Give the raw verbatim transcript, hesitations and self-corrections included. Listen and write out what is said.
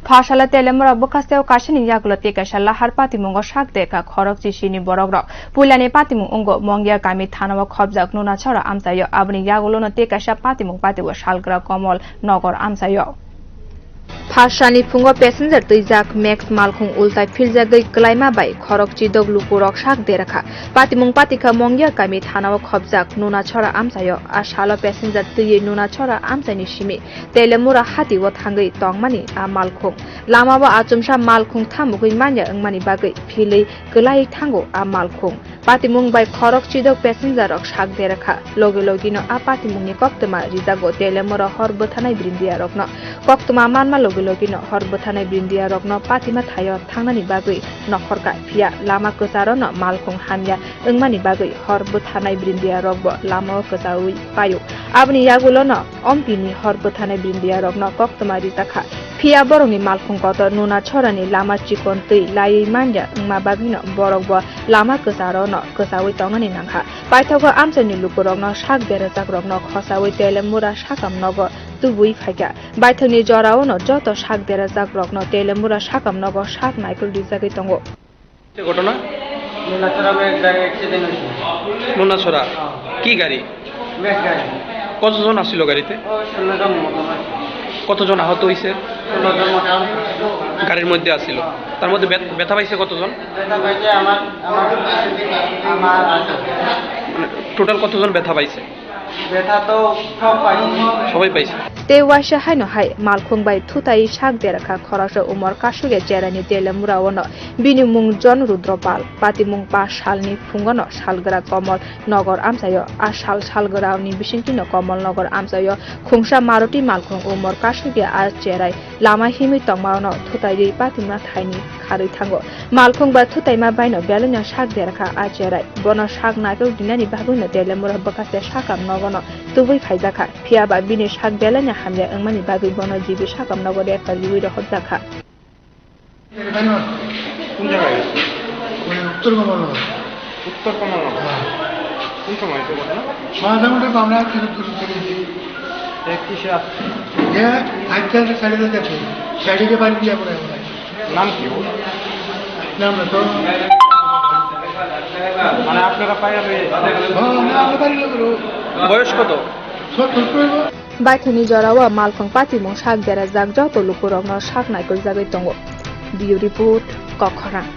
Pharsala Telemura bwkhasteo kaisani yagulo tei kaisa lahar patimungo sak derkha khorok chisini borokrok. Puilani patimung wngo Mongya kami thanao khobjak Nunachora amchaio. Aboni yagulono tei kaisa patimung patio Salgra Komol Nogor amchaio. Pharsani phungo passenger twijak Max malkhung ultai philjagwi kwlaima bai khorok chidok lukurok sak derkha. Patimung patikha Mongya kami thanao khobjak Nunachora amchaio. A salo passenger twiwi Nunachora amchaini simi Telemura hatio thangwi tongmani a malkhung. Lamao achomsa malkhung thamugwi manya wngmani bagwi philwi kwlai thango a malkhung. Patimung bai khorok chidok passenger rok sak derkha. Logi logino a patimungni koktwma rijago Telemura hor bwthanai brindiya rokno. Koktwma manma logi logino hor bwthanai brindiya rokno patima thaio thangnani bagwi nokhorkha, phiya lama kwcharono malkhung hamya wngmani bagwi hor bwthanai brindiya rokbo lamao kwchaui paio. Aboni yagulono ompini hor bwthanai brindiya rokno koktwma rijakha. Phiya borokni malkhung kotor Nunachorani lama chikon twi laiwi manya wngma bagwino borokbo lama kwcharono kwchaui tongnani nangkha. Paithago amchaini lukurokno sak berajakrokno khosaui Telemura sakam nogo tubui phaikha. Baithangni joraono joto sak berajakrokno Telemura sakam nogo sak naikolrijagwi tongo. ঘটনা? নুনাছড়া মেঘ গাড়ি অ্যাক্সিডেন্ট হয়েছে। নুনাছড়া? হ্যাঁ। কি গাড়ি? মেঘ গাড়ি। কতজন আসছিল গাড়িতে? ও, ষোলো জন মতো আছে। কতজন আহত হয়েছে? ষোলো জন মোটামুটি। গাড়ির মধ্যে আসছিল। তার মধ্যে ব্যথ-, ব্যথা পাইছে কতজন? ব্যথা পাইছে আমার, আমার, আমার আছে। মানে, টোটাল কতজন ব্যথা পাইছে? ব্যথা তো সব পাইছে। সবাই পাইছে। Tei waisa haino hai malkhung bai thutai sak derkha khoroksa umor kasugya cherani Telemura ono. Bini mung Jon Rudropal, patimung pa salni phungono Salgra Komol Nogor amchaio. A sal Salgrani bisingtwino Komol Nogor amchaio khungsa Maruti malkhung umor kasugya a cherai lama himwi tongmano thutaiwi patimna thaini kharwi thango. Malkhung bai thutaima baino belai no sak derkha a cherai. Bono sak naikolrinani bagwino Telemura bwkhaste sakam nogono tubui phaijakha. Phiyaba bini sak belai no hamya wngmani bagwi bono jibi sakam nogo refer riwi rohorjakha. কোন জায়গায়? উত্তর কমলনগর। উত্তর কমলনগর। হ্যাঁ। কোন সময় হয়েছে ঘটনা? মোটামুটি আমরা কিছু কিছু করেছি। এ, কিসে আসছে? এ, আজকে সাইডে যাচ্ছে। সাইডে গিয়ে বাড়ি দিয়ে পড়ে আমরা। নাম কি ওর? নাম না তো। মানে আপনারা পাইয়া পেয়ে? হ্যাঁ, আমরা, আমরা বাড়ির লোকের ও। বয়স কত? সত্তর করবো। Baithangni jorao malkhung patimung sak berajak joto lukurokno sak naikoljakgwi tongo. Bureau Report, Kokhorang.